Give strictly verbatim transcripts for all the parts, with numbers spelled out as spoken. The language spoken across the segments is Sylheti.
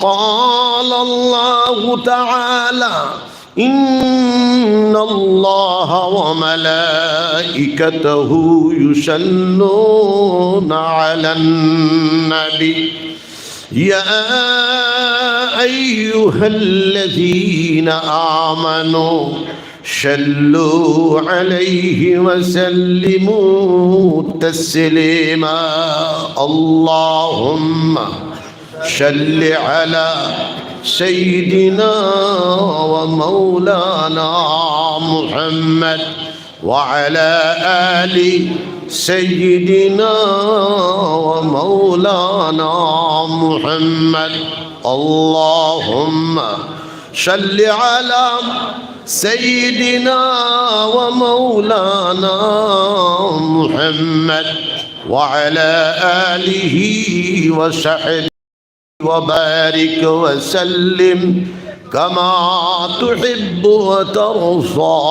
قال الله تعالى: إن الله وملائكته يصلون على النبي، يا أيها الذين آمنوا صلوا عليه وسلموا تسليما. اللهم صل على سيدنا ومولانا محمد وعلى آل سيدنا ومولانا محمد. اللهم صل على سيدنا ومولانا محمد وعلى آله وصحبه وبارك وسلم كما تحب وترضى،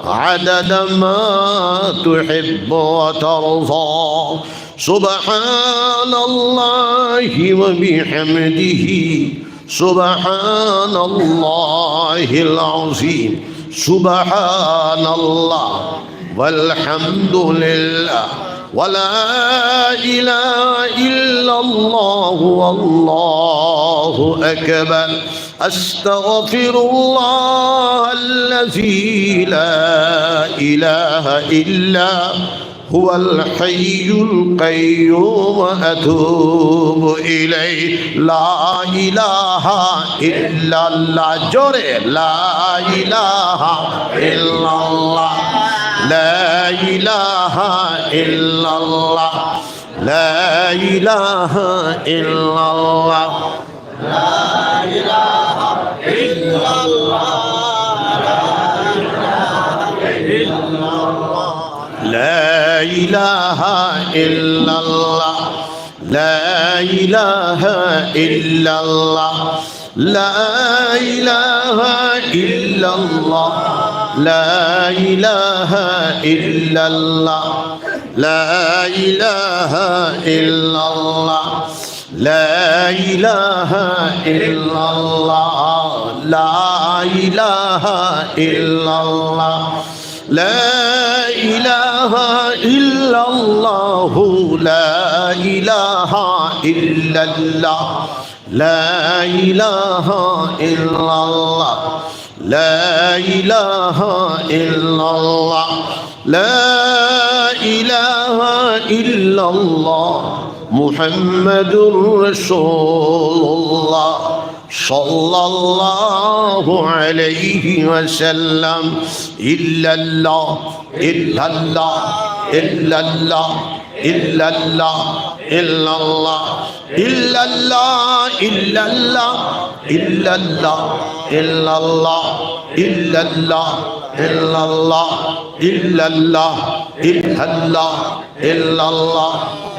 عدد ما تحب وترضى. سبحان الله وبحمده، سبحان الله العظيم، سبحان الله والحمد لله ولا إله إلا الله والله أكبر. أستغفر الله الذي لا إله إلا هو الحي القيوم أتوب إليه. لا إله إلا الله. জোরে, لا إله إلا الله. لا إله إلا الله. لا إله إلا الله. لا إله إلا الله. لا إله إلا الله. لا إله إلا الله. لا إله إلا الله. لا إله إلا الله. لا إله إلا الله. لا إله إلا الله. لا إله إلا الله. لا إله إلا الله. لا إله إلا الله. لا إله إلا الله. لا إله إلا الله. لا إله إلا الله. لا إله إلا الله. محمد رسول الله صلى الله عليه وسلم. إلا الله، إلا الله، إلا الله، إلا الله، إلا الله. إلا الله، إلا الله، إلا الله، إلا الله، إلا الله، إلا الله، إلا الله، إلا الله، إلا الله،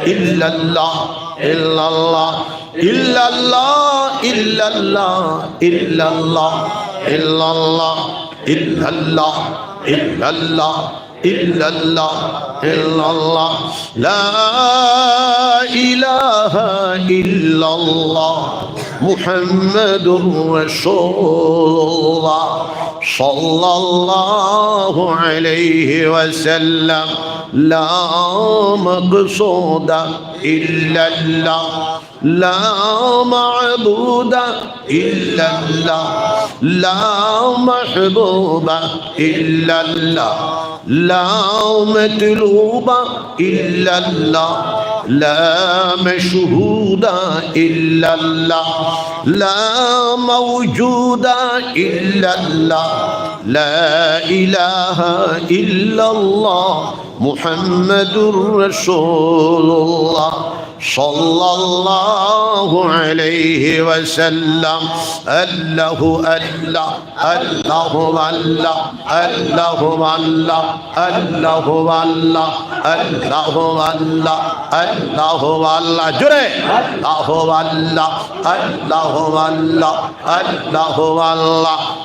إلا الله، إلا الله، إلا الله، إلا الله، إلا الله، إلا الله، إلا الله، إلا الله. إلا الله، إلا الله. لا إله إلا الله محمد رسول الله صلى الله عليه وسلم. لا مقصود إلا الله. لا معبود إلا الله. لا محبوب إلا الله. لا مطلوب إلا الله. لا مشهود إلا الله. لا موجود إلا الله. لا إله إلا الله محمد رسول الله صلى الله عليه وسلم. الله، الله، الله، الله، الله، الله، الله، الله، الله، الله، الله، الله، الله. জোরে। الله، الله، الله، الله، الله، الله، الله.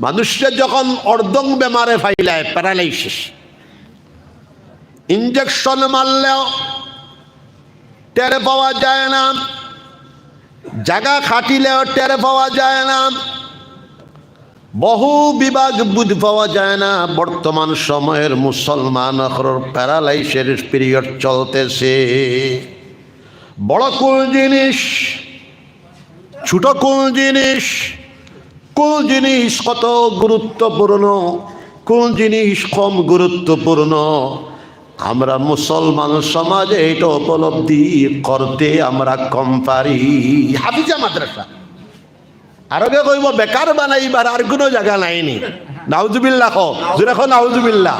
মানুষরে যখন অর্ধং বেমারে ফালায়, প্যারালাইসিস, ইঞ্জেকশন মারলেও টের পাওয়া যায় না, জাগা খাটিলেও টের পাওয়া যায় না, বহু বিভাগ বুঝ পাওয়া যায় না। বর্তমান সময়ের মুসলমান অখরর প্যারালাইসের পিরিয়ড চলতেছে। বড় কুন জিনিস, ছোট কুন জিনিস, কুন জিনিস কত গুরুত্বপূর্ণ, কুন জিনিস কম গুরুত্বপূর্ণ, আমরা মুসলমান সমাজে এটা উপলব্ধি করতে আমরা কম পারি। হাফিজা মাদ্রাসা, আরবে কইব বেকার বানাইবার আর কুনু জাগা নাইনি। নাউজুবিল্লাহ কও, জোরে কও নাউজুবিল্লাহ।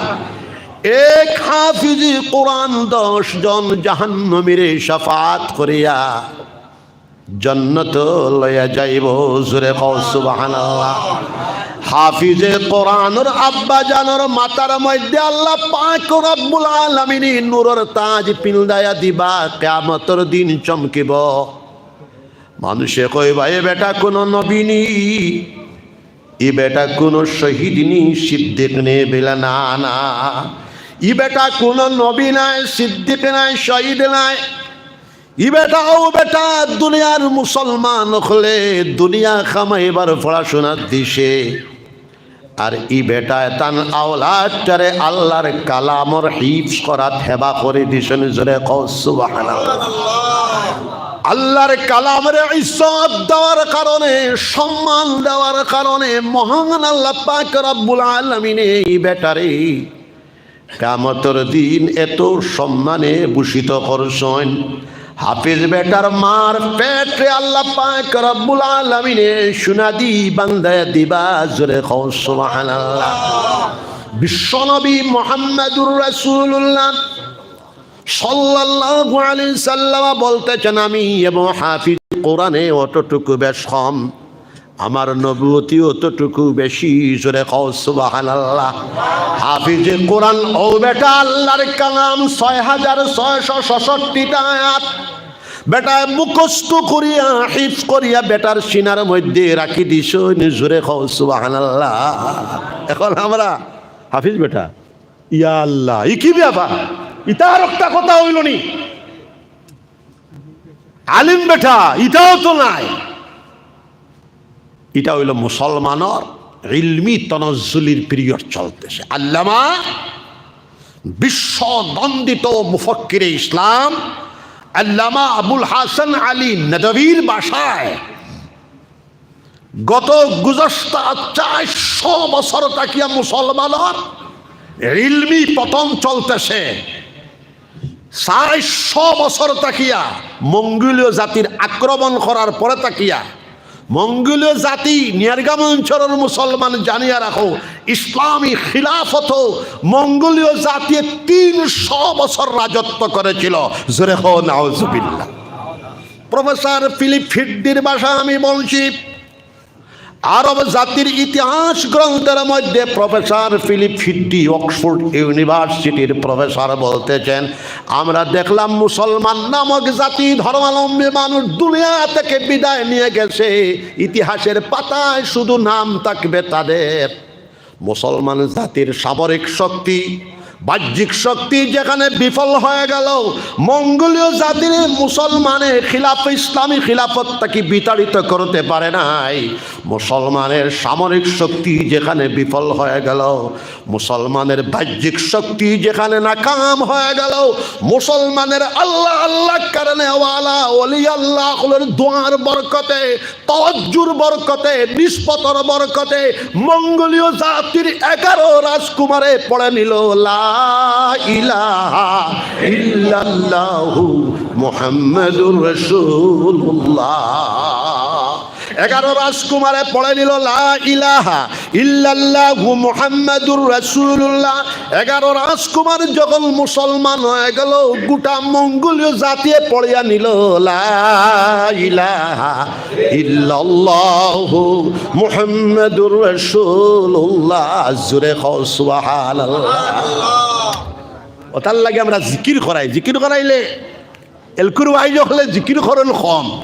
এক হাফিজে কোরআন দশ জন জাহান্নামীরে শাফাআত করিয়া জন্নত লইয়া যাইব। জোরে কও সুবহানাল্লাহ। হাফিজে কোরআনর আব্বা জানর মাথার মধ্যে আল্লাহ পাক রব্বুল আলামিন নূরর তাজ পিন্দাইয়া দিবা, কিয়ামতর দিন চমকিব। মানুষে কইবা, "এ বেটা কুনু নবী নি, ই বেটা কুনু শহীদ নি, সিদ্দিক নি?" বেলা, "না, না, ই বেটা কুনু নবী নায়, সিদ্দিক নায়, শহীদ নায়। ই বেটা, অউ বেটা দুনিয়ার মুসলমান অকলে দুনিয়া কামাইবার পড়াশোনা দিছে। আর ই বেটায় তান আওলাদটারে আল্লাহর কালামর হিফজ করাত হেবা করি দিছইন।" জোরে কও সুবহানাল্লাহ। আল্লাহর কালামরে ইজ্জত দেওয়ার কারণে, সম্মান দেওয়ার কারণে মহান আল্লাহ পাক রব্বুল আলামিনে ই বেটারে কিয়ামতর দিন এত সম্মানে ভূষিত করছইন। হাফিজ বেটার মার পেটরে আল্লাহ পাক রব্বুল আলামিনে সোনাদি বান্দায় দিবা। জোরে কও সুবহানাল্লাহ। বিশ্বনবী মুহাম্মাদুর রাসূলুল্লাহ সাল্লাল্লাহু আলাইহি সাল্লাম বলতেছেন, "আমি এবং হাফিজ কোরআনে অতটুকু বেশ কম, আমার নবুয়তি অতটুকু বেশি।" জোরে কও সুবহানাল্লাহ। হাফিজে কোরআন অউ বেটা আল্লাহর কালাম ছয় হাজার ছয়শো ছষট্টিটা আয়াত বেটায় মুখস্থ করিয়া, হিফজ করিয়া বেটার সিনার মধ্যে রাখি দিছইন। জোরে কও সুবহানাল্লাহ। এখন আমরা হাফিজ বেটা, ইয়া আল্লাহ, ই কি ব্যাপার? ইতা আর একটা কথা অইল নি? আলিম বেটা, ইটাও তো নায়। ইটা অইল মুসলমানর ইলমি তনজ্জুলির পিরিয়ড চলতেছে। আল্লামা, বিশ্বনন্দিত মুফক্কিরে ইসলাম আল্লামা আবুল হাসান আলী নদভীর ভাষায় গত গুজস্তা চারশো বছর থাকিয়া মুসলমানর ইলমি পতন চলতেছে। চারশো বছর থাকিয়া মঙ্গোলীয় জাতির আক্রমণ করার পরে থাকিয়া মঙ্গোলীয় জাতি নিয়ারগামঞ্চরর মুসলমান জানিয়া রাখো, ইসলামী খিলাফত মঙ্গোলীয় জাতি তিনশো বছর রাজত্ব করেছিল। জোরে কও নাউজুবিল্লাহ। প্রফেসর ফিলিপ ফিড্ডির ভাষা আমি বলছি, আরব জাতির ইতিহাস গ্রন্থের মধ্যে প্রফেসর ফিলিপ ফিড্ডি, অক্সফোর্ড ইউনিভার্সিটির প্রফেসর, বলতেছেন, "আমরা দেখলাম মুসলমান নামক জাতি, ধর্মাবলম্বী মানুষ দুনিয়া থেকে বিদায় নিয়ে গেছে, ইতিহাসের পাতায় শুধু নাম থাকবে তাদের।" মুসলমান জাতির সামরিক শক্তি, বাহ্যিক শক্তি যেখানে বিফল হয়ে গেল, মঙ্গোলীয় জাতির মুসলমানের খিলাফ, ইসলামী খিলাফত তাকে বিতাড়িত করতে পারে নাই। মুসলমানের সামরিক শক্তি যেখানে বিফল হয়ে গেল, মুসলমানের বাহ্যিক শক্তি যেখানে নাকাম হয়ে গেল, মুসলমানের আল্লাহ আল্লাহ কারণে ওয়ালা ওলি আল্লাহ হলের দোয়ার বরকতে, তাওয়াজ্জুর বরকতে, নিসবতর বরকতে মঙ্গোলীয় জাতির এগারো রাজকুমারে পড়ে নিল লা ইলাহা ইল্লাল্লাহু মুহাম্মাদুর রাসূলুল্লাহ। এগারো রাজকুমারে পড়ে নিল লা ইলাহা ইল্লাল্লাহু মুহাম্মাদুর রাসূলুল্লাহ। এগারো রাজকুমার যখন মুসলমান হয়ে গেল, গোটা মঙ্গোলীয় জাতিয়ে পড়িয়া নিল লা ইলাহা ইল্লাল্লাহু মুহাম্মাদুর রাসূলুল্লাহ। জোরে কও সুবহানাল্লাহ। অতার লাগি আমরা জিকির করাই, জিকির করাইলে এলকুর ওয়াইজ হলে জিকির করন কম।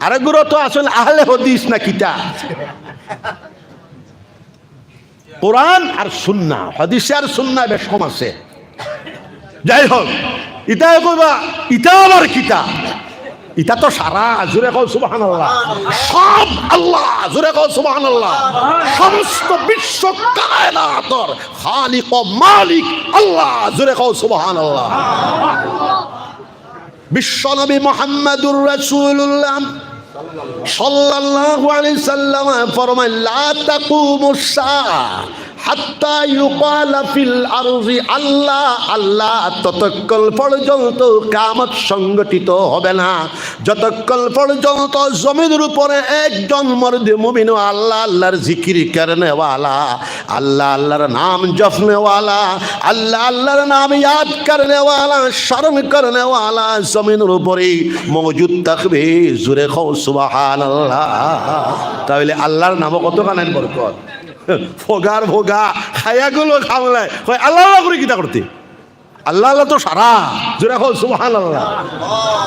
আরেকগুলো তো আসল আহলে হাদিস না কিতা। কোরআন আর সুন্নাহ, হাদিসে আর সুন্নাহ বেশ কম আছে। যাই হোক, ইতায় কইবা, ইতা আবার কিতা? ইতা তো সারা, জোরে কও সুবহানাল্লাহ। সব আল্লাহ, জোরে কও সুবহানাল্লাহ। সমস্ত বিশ্ব কায়নাতর খালিক ও মালিক আল্লাহ, জোরে কও সুবহানাল্লাহ। বিশ্বনবী মুহাম্মাদুর রাসূলুল্লাহ সাল্লাল্লাহু আলাইহি সাল্লাম ফরমায়, "লা তাকুমুস সাআ হাত্তা ইউকালা ফিল আরজি আল্লাহ, আল্লাহ, ততক্ষণ পর্যন্ত কিয়ামত সংঘটিত হবে না, যতক্ষণ পর্যন্ত জমিনের উপরে একজন মর্দে মুমিন আল্লাহ, আল্লাহর জিকির করনেওয়ালা, আল্লাহ, আল্লাহর নাম জপনেওয়ালা, আল্লাহ, আল্লাহর নাম ইয়াদ করনেওয়ালা, স্মরণ করনেওয়ালা জমিনের উপরে মওজুদ থাকবে।" জোরে কও সুবহানাল্লাহ। তাইলে আল্লাহর নামও কতখান বরকত। ফোগার ফোগা, খায়াগুলো খামলায়। কয়, "আল্লাহ, আল্লাহ করে কিতা করতে?" আল্লাহ, আল্লাহ তো সারা। জোরে কও সুবহানাল্লাহ।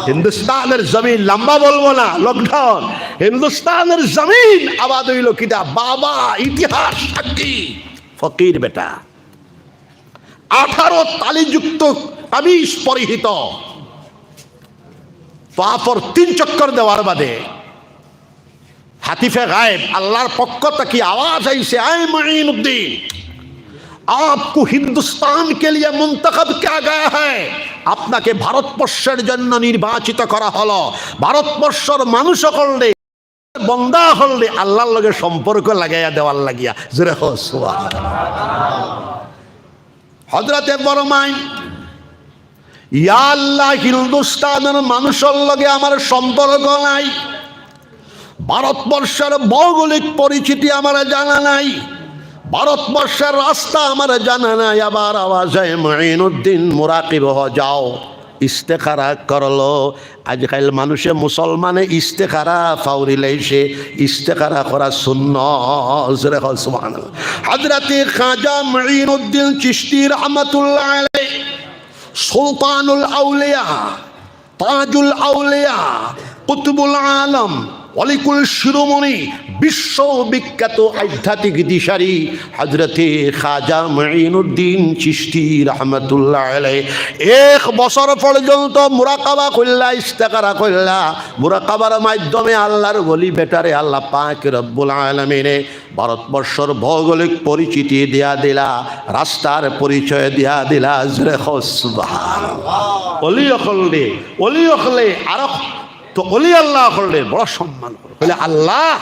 হিন্দুস্তানের জমিন, লম্বা বলবো না, lockdown। হিন্দুস্তানের জমিন আবাদ হইল কিতা? বাবা, ইতিহাস সাক্ষী, ফকির বেটা। আঠারো তালিযুক্ত কামিজ পরিহিত। তাওয়াফর তিন চক্কর দেওয়ার বাদে হাতিফে গায়েব আল্লাহর পক্ষ থাকি আওয়াজ আইছে, "আয় মুঈনুদ্দিন, আপকো হিন্দুস্তান কে লিয়ে মুন্তখব কিয়া গায়া হ্যায়, আপনাকে ভারতবর্ষের জন্য নির্বাচিত করা হলো।" ভারতবর্ষর মানুষ অকলরে, বন্দা অকলরে আল্লাহর লগে সম্পর্ক লাগাইয়া দেওয়ার লাগিয়া। জোরে কও সুবহানাল্লাহ। হযরতে ফরমাইন, "ইয়া আল্লাহ, হিন্দুস্তানের মানুষর লগে আমার সম্পর্ক নাই, ভারতবর্ষের ভৌগোলিক পরিচিতি আমার জানা নাই, ভারতবর্ষের রাস্তা আমার জানা নাই।" আবার আওয়াজ আয়, "মুঈনুদ্দিন, মুরাকিব হ যাও।" ইস্তেখারা করলো। আজকাল মানুষে, মুসলমানে ইস্তেখারা ফাউরি লাইছে, ইস্তেখারা করা সুন্নত। জোরে কও সুবহানাল্লাহ। হযরতে খাজা মুঈনুদ্দিন চিশতি রহমাতুল্লাহ আলাইহি, সুলতানুল আউলিয়া, তাজুল আউলিয়া, কুতুবুল আলম, অলিকুল শিরোমণি, বিশ্ববিখ্যাত আধ্যাত্মিক দিশারি হযরতে খাজা মুঈনুদ্দিন চিশতি রহমাতুল্লাহ আলাইহি এক বছর পর্যন্ত মুরাকাবা করলা, ইস্তেখারা করলা। মুরাকাবার মাধ্যমে আল্লাহর ওলি বেটারে আল্লাহ পাক রব্বুল আলামিনে ভারতবর্ষর ভৌগোলিক পরিচিতি দিয়া দিলা, রাস্তার পরিচয় দিয়া দিলা। জোরে কও সুবহানাল্লাহ। অলি অকলরে, অলি অকলে আরো তো অলি আল্লাহ অকলরে বড় সম্মান করে। বলে, "আল্লাহ,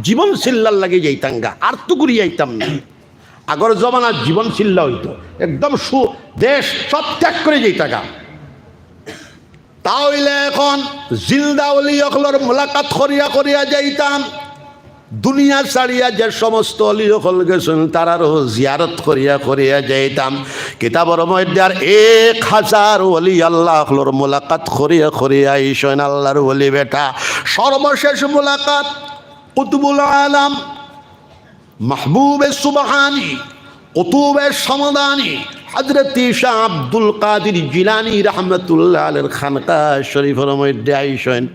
জীবন চিল্লার লাগি যাইতাঙ্গা, আর তো ঘুরি আইতাম না।" আগর জমানার জীবন চিল্লা হইতো, একদম সু-, দেশ সব ত্যাগ করে যাইতাগা। তা হইলে এখন জিন্দা অলি অকলর মুলাকাত করিয়া করিয়া যাইতাম। দুনিয়া ছাড়িয়া যে সমস্ত অলি অকল গেছইন, তারারও জিয়ারত করিয়া করিয়া যাইতাম। কিতাবর মধ্যে আর এক হাজার অলি আল্লাহ অকলর মুলাকাত করিয়া করিয়া আইছইন আল্লাহর অলি বেটা। সর্বশেষ মুলাকাত কুতুবুল আলম, মাহবুবে সুবহানি, কুতুবে সমদানি, হযরত শাহ আব্দুল কাদির জিলানী রহমতুল্লাহ আলাইহির খানকা শরীফর মধ্যে আইছইন।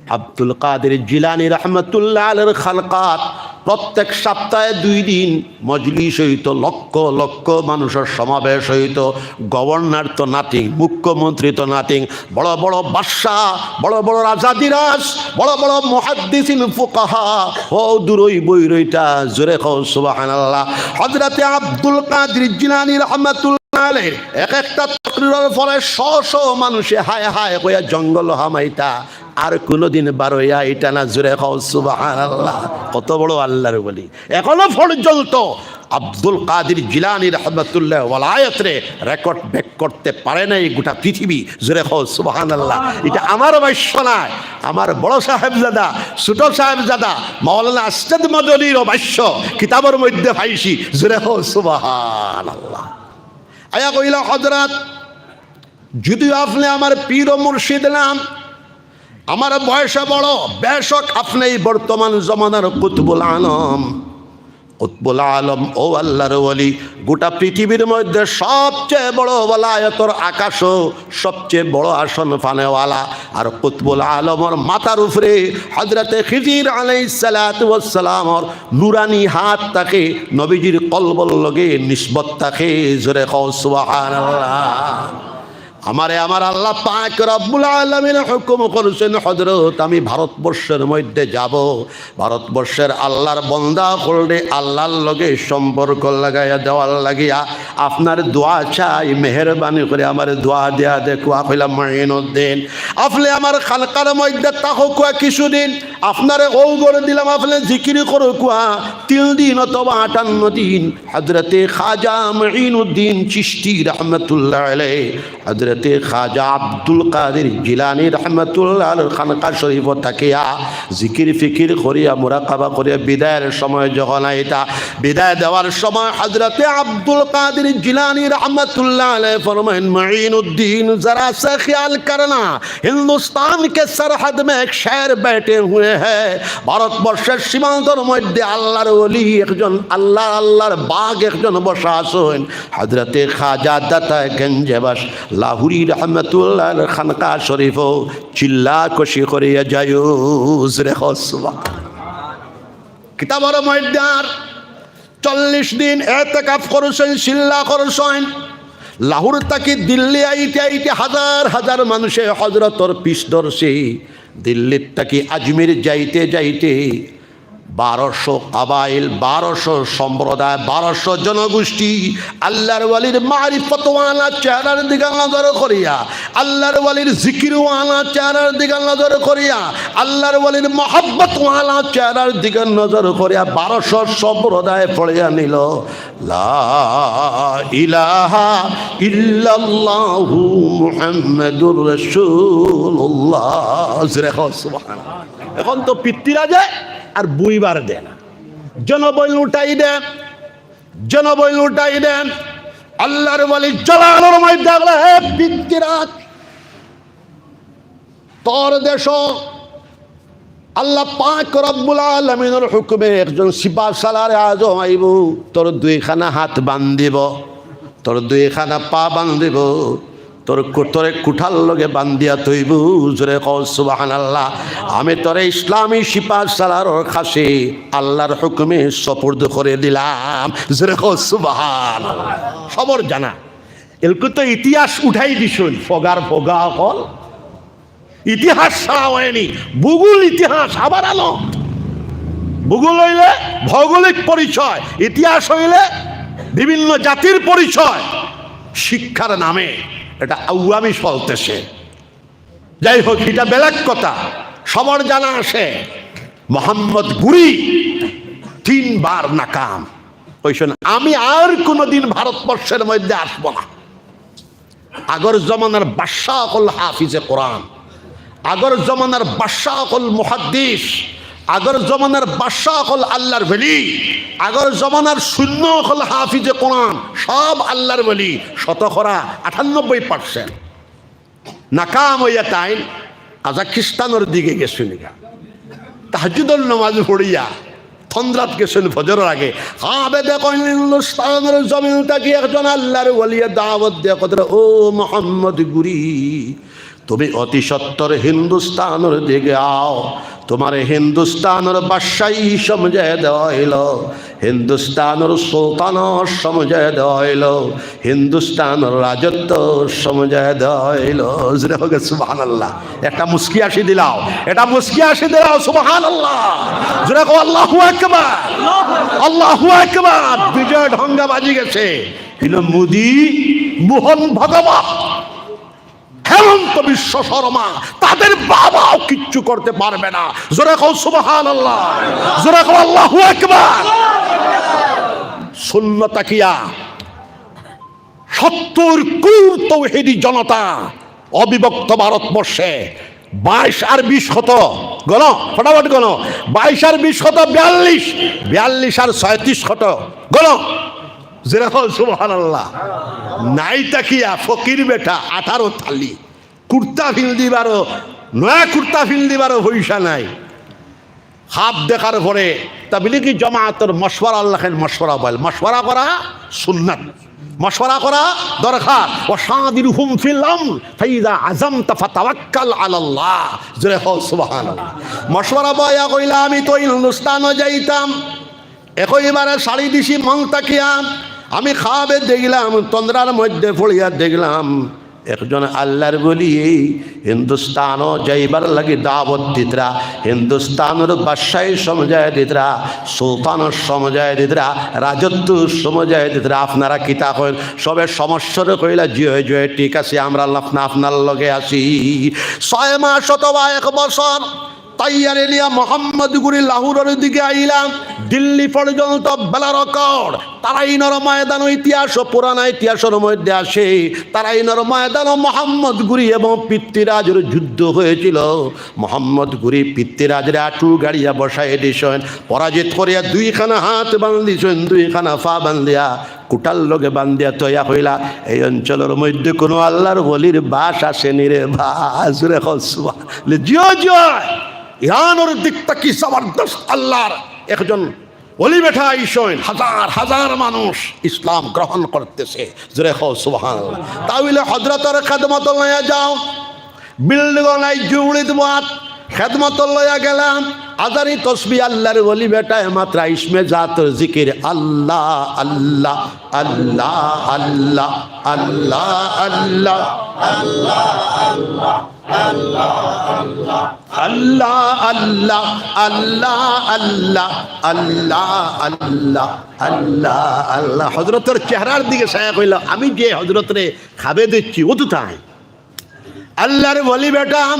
আব্দুল কাদির জিলানী রহমতুল্লাহ আলাইহির খানকাত প্রত্যেক সপ্তাহে দুই দিন মজলিস হইতো, লক্ষ লক্ষ মানুষের সমাবেশ হইতো। গভর্নর তো নাথিং, মুখ্যমন্ত্রী তো নাথিং, বড় বড় বাদশা, বড় বড় রাজাধিরাজ, বড় বড় মুহাদ্দিসিন ফুকাহা, ও দূরই বই রইতা, জোরে কও সুবহানাল্লাহ। হযরতে আব্দুল কাদির জিলানী রহমাতুল্লাহ আলাইহি এক একটা তকরিরর পরে শ শ মানুষে হায় হায় কইয়া জঙ্গল হামাইতা, আর কোনোদিন বারইয়া আইতা না। জোরে কও সুবহানাল্লাহ। কত বড় আল্লাহর ওলি। এখনো পর্যন্ত আব্দুল কাদির জিলানী রহমতুল্লাহ ওয়ালায়াতরে রেকর্ড ব্রেক করতে পারে না এই গোটা পৃথিবী। জোরে কও সুবহানাল্লাহ। এটা আমার ভাষ্য নায়, আমার বড় সাহেবজাদা, ছোট সাহেবজাদা মাওলানা আসজাদ মদনীরও ভাষ্য, কিতাবর মধ্যে পাইছি। জোরে কও সুবহানাল্লাহ। আয়া কইলা, "হযরত, যদিও আপনি আমার পীর ও মুর্শিদ নাম, আমার বয়সে বড়, বেশক আপনি এই বর্তমান জমানার কুতুবুল আলম, কুতবুল আলম, ও আল্লাহর ওলি, গোটা পৃথিবীর মধ্যে সবচেয়ে বড় ওলায়তর আকাশও সবচেয়ে বড় আসন ফানেওয়ালা, আর কুতবুল আলমর মাথার উপরে হযরতে খিজির আলাইহিস সালাতু ওয়াস সালামর নুরানি হাত থাকে, নবীজির কলবর লগে নিসবত থাকে। জোরে কও সুবহানাল্লাহ। আমারে আমার আল্লাহ পাক রব্বুল আলামিন হুকুম করছেন, হযরত, আমি ভারতবর্ষের মধ্যে যাব, ভারতবর্ষের আল্লাহর বন্দা অকলরে আল্লাহর লগে সম্পর্ক লাগাইয়া দেওয়ার লাগিয়া আপনার দোয়া চাই, মেহেরবানি করি আমারে দোয়া দিয়া দেখো। কইলা, মঈনুদ্দিন, আপনে আমার খানকার মধ্যে থাকো কুয়া কিছুদিন, আপনারে অউ ঘর দিলাম, আপনে জিকির করো কুয়া তিন দিন অথবা আটান্ন দিন। হযরতে খাজা মঈনুদ্দিন চিশতি রহমতুল্লাহ আলাইহি, হযরতে খাজা আব্দুল কাদির জিলানী রহমতুল্লাহ আলাইহির খানকা শরীফ থাকিয়া জিকির ফিকির করিয়া, মুরাকাবা করিয়া, বিদায়ের সময় যখন আইতা, বিদায় দেওয়ার সময় হযরতে আব্দুল কাদির জিলানী রহমতুল্লাহ আলাইহি ফরমাইন, মঈনুদ্দিন, জরা সা খিয়াল করনা, হিন্দুস্তান কে সরহদ মে এক শের বেঠে হুয়ে হ্যায়। ভারতবর্ষের সীমান্তর মধ্যে আল্লাহর ওলি একজন, আল্লাহর, আল্লাহর বাঘ একজন বসা আছইন। হযরতে খাজা দাতা গঞ্জে বাশ লাহুরি রহমতুল্লাহ খানকা শরীফও চিল্লা কষি করিয়া যাইউজ রে। কিতাবর মধ্যে আর চল্লিশ দিন এতেকাফ করছইন, চিল্লা করছইন। লাহোর থাকি দিল্লি আইতে আইতে হাজার হাজার মানুষে হজরতর পিছ ধরছে। দিল্লির থাকি আজমির যাইতে যাইতে বারোশো কাবাইল, বারোশো সম্প্রদায়, বারোশো জনগোষ্ঠী আল্লাহর ওয়ালির মারিফতওয়ালা চেহারার দিকে নজর করিয়া, আল্লাহর ওয়ালির জিকিরওয়ালা চেহারার দিকে নজর করিয়া, আল্লাহর ওয়ালির মহব্বতওয়ালা চেহারার দিকে নজর করিয়া বারোশো সম্প্রদায় পড়িয়া নিল, লা ইলাহা ইল্লাল্লাহু মুহাম্মাদুর রাসূলুল্লাহ। জোরে কও সুবহানাল্লাহ। এখন তো পিতৃরাজে আর বুইবার দেয় না, জনবল উঠাই দেয়, জনবল উঠাই দেয়। আল্লাহর ওয়ালি জলালর মধ্যে বলে, হে পিতৃরাজ, তোর দেশো আল্লাহ পাক রব্বুল আলামিনর হুকুমে একজন সিপাহ সালারে আজম আইবো, তোর দুইখানা হাত বান্ধিবো, তোর দুইখানা পা বান্ধিবো, তোর কু-, তোরে কুঠার লগে বান্ধিয়া থইবো। জোরে কও সুবহানাল্লাহ। আমি তোরে ইসলামী সিপাহ সালারর কাছে আল্লাহর হুকুমে সুপুর্দ করে দিলাম। জোরে কও সুবহানাল্লাহ। সবর জানা। এলকু তো ইতিহাস উঠাই দিছইন, ফগার ফগা অকল। ইতিহাস ছাড়া অয়নি, ভূগোল ইতিহাস আবার আনো। ভূগোল অইলে ভৌগোলিক পরিচয়, ইতিহাস অইলে বিভিন্ন জাতির পরিচয়। শিক্ষার নামে এটা আওয়ামী চলতেছে। যাই হোক, এটা বেলেগ কথা, সবর জানা আছে। মোহাম্মদ ঘুরি তিনবার নাকাম। কইছইন, আমি আর কোনোদিন ভারতবর্ষের মধ্যে আসবো না। আগর জমানার বাদশা অকল হাফিজে কোরআন, আগর জমানার বাদশা অকল মুহাদ্দিস, আগর জমানার বাদশা অকল আল্লাহর ওলি, আগর জমানার শূন্য অকল হাফিজে কোরআন, সব আল্লাহর ওলি, শতকরা আটানব্বই পার্সেন্ট। নাকাম অইয়া তাইন কাজাকিস্তানর দিকে গেছইন গিয়া। তাহাজ্জুদর নামাজ পড়িয়া তন্দ্রাত গেছইন ফজরর আগে। আবেদে কইন, হিন্দুস্তানর জমিন থাকি একজন আল্লাহর ওলিয়ে দাওয়াত দিয়া কইতরা, "ও মোহাম্মদ ঘুরি, তুমি অতি সত্বর হিন্দুস্তানর দিকে আও, তোমারে হিন্দুস্তানর বাদশাই সমঝাই দেওয়া অইলো।" হিন্দুস্তানর সুলতানর সমঝাই দেওয়া অইলো, হিন্দুস্তানর রাজত্ব সমঝাই দেওয়া অইলো। জোরে কও সুবহানাল্লাহ। একটা মুস্কি আসি দিলাও, একটা মুস্কি আসি দিলাও, সুবহানাল্লাহ। জোরে কও আল্লাহু আকবার, আল্লাহু আকবার। বিজয় ঢঙ্গা বাজি গেছে। ইনো মোদি, মোহন ভাগবত, হেমন্ত বিশ্ব শর্মা, তাদের বাবাও কিচ্ছু করতে পারবে না। জোরে কও সুবহানাল্লাহ, জোরে কও আল্লাহু আকবার। শূন্য তাকিয়া সত্তর কোটি তৌহিদি জনতা অবিভক্ত ভারতবর্ষে বাইশ আর বিশ কত? গণ, ফটাফট গণ। বাইশ আর বিশ কত? বিয়াল্লিশ। বিয়াল্লিশ আর ছয়ত্রিশ কত? গণ। জোরে কও সুবহানাল্লাহ। নাই তাকিয়া ফকির বেটা আঠারো থালি, কুর্তা ফিন্দিবারও, নয়া কুর্তা ফিন্দিবারও পয়সা নাই। খাব দেখার পরে তাবলিগি জমাতর মশওয়ারা, আল্লাহ খান মশওয়ারা বল, মশওয়ারা করা সুন্নাত, মশওয়ারা করা দরকার। "ওয়া শাওরিহুম ফিল আমর ফাইজা আযামতা ফাতাওয়াক্কাল আলাল্লাহ।" জোরে কও সুবহানাল্লাহ। মশওয়ারা বয়া কইলা, "আমি তো হিন্দুস্তানও যাইতাম, একইবারে ছাড়ি দিছি মন থাকিয়া। আমি খাবে দেখলাম, তন্দ্রার মধ্যে পড়িয়া দেখলাম, একজন আল্লাহর ওলি হিন্দুস্তানও যাইবার লাগি দাওয়াত দিতরা, হিন্দুস্তানর বাদশাহী সমঝাই দিতরা, সুলতানর সমঝাই দিতরা, রাজত্ব সমঝাই দিতরা। আপনারা কিতা কইন?" সবে সমস্যারে কইলা, "জি অয়, জি অয়, ঠিক আছে, আমরা আল্লাহ আপনার লগে আছি।" ছয় মাস অথবা এক বছর তাইয়ারি নিয়া মোহাম্মদ গুরি লাহোরর দিকে আইলা। দিল্লি পর্যন্ত বেলা রেকর্ড। তারাইনর ময়দান ইতিহাস, পুরানা ইতিহাসর মধ্যে আছে, তারাইনর ময়দান মোহাম্মদ গুরি এবং পৃথ্বীরাজর যুদ্ধ হয়েছিল। মোহাম্মদ গুরি পৃথ্বীরাজরে আটু গাড়িয়া বসাই দিছইন, পরাজিত করিয়া দুইখানা হাত বান্ধিছইন, দুইখানা পা বান্ধিয়া, কুটার লগে বান্ধিয়া তইয়া কইলা, "এই অঞ্চলর মধ্যে কোনো আল্লাহর ওলির বাস আছে নি রে বা?" জোরে কও সুবহান। লে, "জিও, জিও।" ইরানর দিক থাকি জবরদস্ত আল্লাহর একজন ওলি বেটা আইছইন, হাজার হাজার মানুষ ইসলাম গ্রহণ করতেছে। জোরে কও সুবহানাল্লাহ। তাইলে হযরতর খেদমত লইয়া যাও, বিল্ডিং নাই জুড়ি দেবাত, খেদমত লইয়া গেলাম। আজানি তসবি আল্লাহর ওলি বেটায় মাতরা, ইসমে জাতর জিকির, আল্লাহ, আল্লাহ, আল্লাহ, আল্লাহ, আল্লাহ, আল্লাহ, আল্লাহ, আল্লাহ, আল্লাহ, আল্লাহ, আল্লাহ, আল্লাহ, আল্লাহ, আল্লাহ, আল্লাহ, আল্লাহ। হযরতর চেহারার দিকে চাইয়া কইলা, "আমি যে হযরতরে খাবে দিচ্ছি, ও তো তাই।" আল্লাহর ওলি বেটা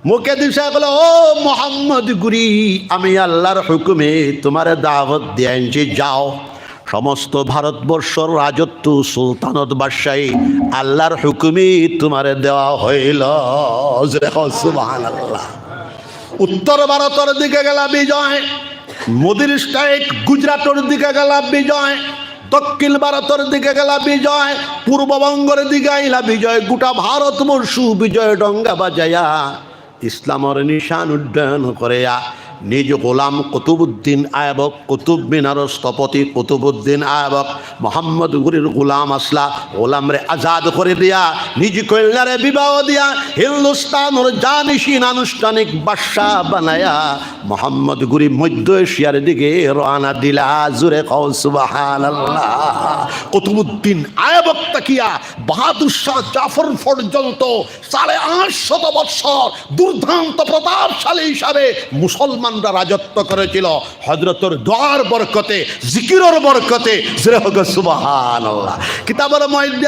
মুখে দিশা কইলা, "ও মোহাম্মদ গুরি, আমি আল্লাহর হুকুমে তোমারে দাওয়াত দিয়া আনছি, যাও।" সমস্ত ভারতবর্ষর রাজত্ব, সুলতানত, বাদশাহী আল্লাহর হুকুমে তোমারে দেওয়া হইল। জোরে কও সুবহানাল্লাহ। উত্তর ভারতর দিকে গেলা বিজয়, মোদির স্টেট গুজরাটর দিকে গেলা বিজয়, দক্ষিণ ভারতর দিকে গেলা বিজয়, পূর্ববঙ্গর দিকে আইলা বিজয়, গোটা ভারতবর্ষ বিজয় ডঙ্গা বাজাইয়া ইসলামর নিশান উড্ডয়ন করিয়া নিজ গোলাম কুতুবুদ্দিন আইবক, কুতুব মিনারর স্থপতি কুতুবুদ্দিন আইবক মোহাম্মদ গুরির গোলাম আছলা, গোলামরে আজাদ করি দিয়া নিজ কইন্যারে বিবাহ দিয়া হিন্দুস্তানর জানিশিন আনুষ্ঠানিক বাদশা বানায়া মোহাম্মদ গুরি মধ্য এশিয়ার দিকে রওয়ানা দিলা। জোরে কও সুবহানাল্লাহ। কুতুবুদ্দিন আইবক থাকিয়া বাহাদুর শাহ জাফর পর্যন্ত সাড়ে আটশত বৎসর দুর্দান্ত প্রতাপশালী হিসাবে মুসলমানরা রাজত্ব করেছিল। হযরতর দোয়ার বরকতে, জিকিরর বরকতে, জোরে কও সুবহানাল্লাহ। কিতাবর মধ্যে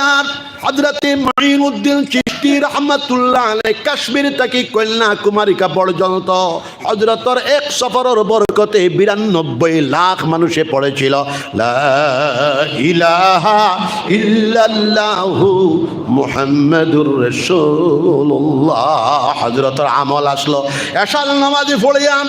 হযরতে মাইনুদ্দিন চিশতি রহমাতুল্লাহ আলাইহি কাশ্মীর থাকি কন্যাকুমারিকা পর্যন্ত হযরতর এক সফরর বরকতে বিরানব্বই লাখ মানুষে পড়েছিল, "লা ইলাহা ইল্লাল্লাহু মুহাম্মাদুর রাসূলুল্লাহ।" হযরতর আমল আছলো, এশার নামাজে পড়িয়া,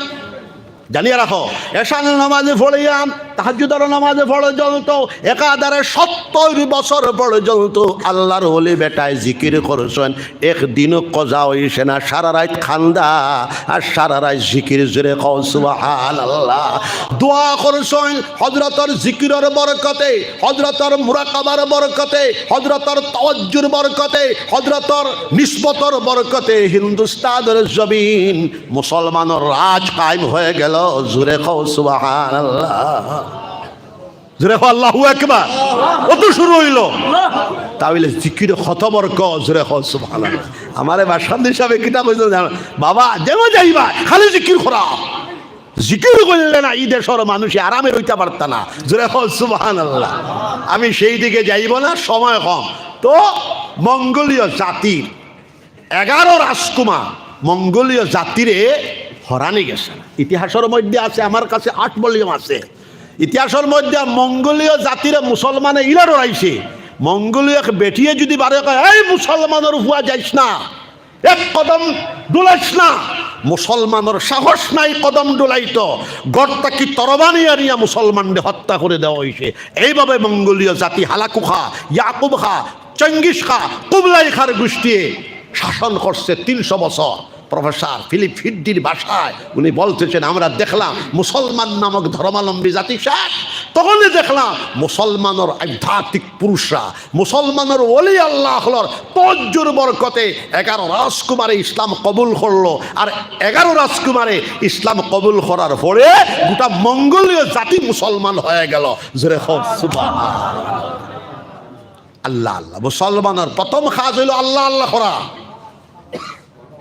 জানিয়া রাখো, এশার নামাজে পড়িয়া, তাহাজ্জুদর নামাজে পড়ে জ্বলতো, একাধারে সত্তর বছর পড়ে জ্বলতো। আল্লাহর ওলি বেটায় জিকির করছইন, একদিনও কজা অইছে না, সারা রাইত কান্দা আর সারা রাইত জিকির। জোরে কও সুবহানাল্লাহ। দোয়া করছইন হযরতর জিকিরর বরকতে, হযরতর মুরাকাবার বরকতে, হযরতর তাওয়াজ্জুর বরকতে, হযরতর নিসবতর বরকতে হিন্দুস্তানর জমিন মুসলমানর রাজ কায়েম হয়ে গেল। জোরে কও সুবহানাল্লাহ। জোরে কও আল্লাহু আকবার। অতো শুরু অইলো। তাইলে জিকির কত বরকত, জোরে কও সুবহানাল্লাহ। আমারে বাসকান্দি সাবে কিতা কইছইন জানো? "বাবা, যেনো যাইবায়, খালি জিকির করা। জিকির করলে না, ই দেশর মানুষে আরামে রইতা পারতা না।" জোরে কও সুবহানাল্লাহ। আমি সেই দিকে যাইবো না, সময় কম। তো মঙ্গোলীয় জাতির এগারো রাজকুমার মঙ্গোলীয় জাতিরে হরানি গেছে। ইতিহাসর মধ্যে আছে, আমার কাছে আট ভলিউম আছে। ইতিহাসর মধ্যে মঙ্গোলীয় জাতিরে মুসলমানে ইলা ডরাইছে। মঙ্গোলীয় এক বেটিয়ে যদি বারে কয়, "এই মুসলমানর ফুয়া যাইস না, এক কদম ডুলাইস না", মুসলমানর সাহস নাই কদম ডুলাইতো। ঘর থাকি তরবারি আনিয়া মুসলমানরে হত্যা করে দেওয়া অইছে। এইভাবে মঙ্গোলীয় জাতি হালাকু খা, ইয়াকুব খা, চঙ্গিস খা, কুবলাই খার গোষ্ঠীয়ে শাসন করছে তিনশো বছর। প্রফেসর ফিলিপ হিড্ডির ভাষায় উনি বলতেছেন, আমরা দেখলাম মুসলমান নামক ধর্মাবলম্বী জাতি শেষ। তখনই দেখলাম মুসলমানর আধ্যাত্মিক পুরুষরা, মুসলমানর ওলি আল্লাহ অকলর তওয়াজ্জুর বরকতে এগারো রাজকুমারে ইসলাম কবুল করলো। আর এগারো রাজকুমারে ইসলাম কবুল করার পরে গোটা মঙ্গোলীয় জাতি মুসলমান হয়ে গেল। জোরে কও সুবহানাল্লাহ। আল্লাহ আল্লাহ। মুসলমানর প্রথম কাজ হইল আল্লাহ আল্লাহ করা।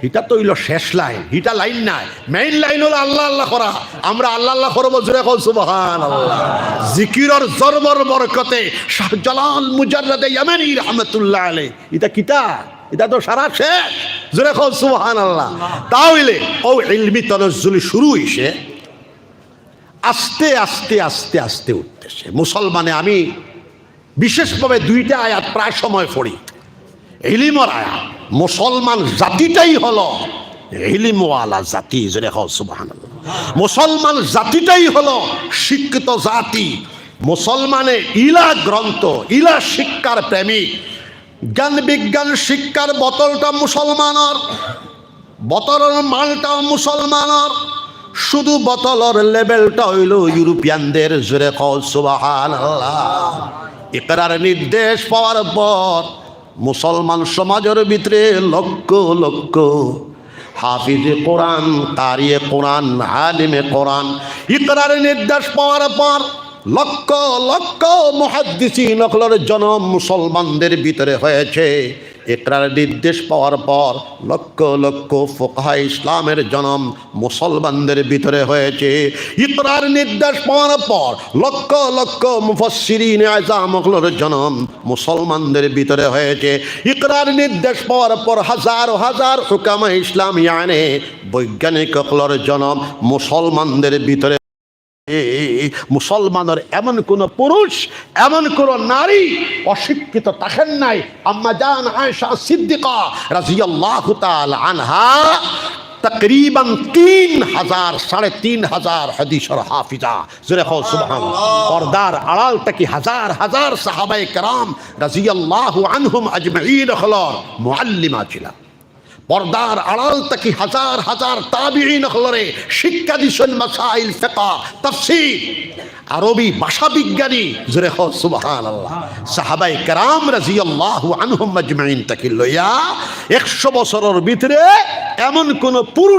ইটা তো হইল শেষ লাইন, ইটা লাইন নায়। মেইন লাইন হলো আল্লাহ আল্লাহ করা। আমরা আল্লাহ আল্লাহ করবো, জোরে কও সুবহানাল্লাহ। জিকিরর জরবর বরকতে শাহজালাল মুজাররদে ইয়ামানি রহমতুল্লাহ আলাইহি, ইটা কিতা? ইটা তো সারা শেষ। জোরে কও সুবহানাল্লাহ। তা হইলে ও ইলমি তনজ্জুলি শুরু হইছে, আস্তে আস্তে আস্তে আস্তে উঠতেছে। মুসলমানে আমি বিশেষভাবে দুইটা আয়াত প্রায় সময় পড়ি, ইলিমর আয়াত। মুসলমান জাতিটাই হলো ইলিমওয়ালা জাতি, জোরে কও সুবহানাল্লাহ। মুসলমান জাতিটাই হলো শিক্ষিত জাতি। মুসলমানে ইলা গ্রন্থ, ইলা শিক্ষার প্রেমিক। জ্ঞান বিজ্ঞান শিক্ষার বোতলটা মুসলমানর, বোতলর মালটাও মুসলমানর, শুধু বোতলর লেবেলটা হইল ইউরোপিয়ানদের। জোরে কও সুবহানাল্লাহ। ইকরার নির্দেশ পাওয়ার পর মুসলমান সমাজের ভিতরে লক্ষ লক্ষ হাফিজে কোরআন, কারিয়ে কোরআন, আলিমে কোরআন। ইকরার নির্দেশ পাওয়ার পর লক্ষ লক্ষ মুহাদ্দিসিন অকলর জন্ম মুসলমানদের ভিতরে হয়েছে। ইকরার নির্দেশ পাওয়ার পর লক্ষ লক্ষ ফুকাহায়ে ইসলামের জন্ম মুসলমানদের ভিতরে হয়েছে। ইকরার নির্দেশ পাওয়ার পর লক্ষ লক্ষ মুফাসসিরিনে আযম অকলর জন্ম মুসলমানদের ভিতরে হয়েছে। ইকরার নির্দেশ পাওয়ার পর হাজার হাজার হুকামায়ে ইসলামিয়ানে বৈজ্ঞানিক অকলর জন্ম মুসলমানদের ভিতরে। মুসলমানর এমন কোন পুরুষ, এমন কোন নারী অশিক্ষিত থাকেন নাই। আম্মা জান আয়েশা সিদ্দিকা রাদিয়াল্লাহু তাআলা আনহা তকরিবান তিন হাজার, সাড়ে তিন হাজার হাদিসর হাফিজা। জোরে কও সুবহানাল্লাহ। পর্দার আড়াল থাকি হাজার হাজার সাহাবায়ে কেরাম রাদিয়াল্লাহু আনহুম আজমাইন অকলর মুআল্লিমা ছিলা। পর্দার আড়াল থাকি হাজার হাজার তাবিঈন অকলরে শিক্ষা দিছইন মাসাইল ফিকহ, তাফসীর, আরবি ভাষা বিজ্ঞানী। জোরে কও সুবহানাল্লাহ। সাহাবায়ে কেরাম রাদিয়াল্লাহু আনহুম আজমাইন থাকি লইয়া একশো বছরর ভিতরে এমন কোন পুরুষ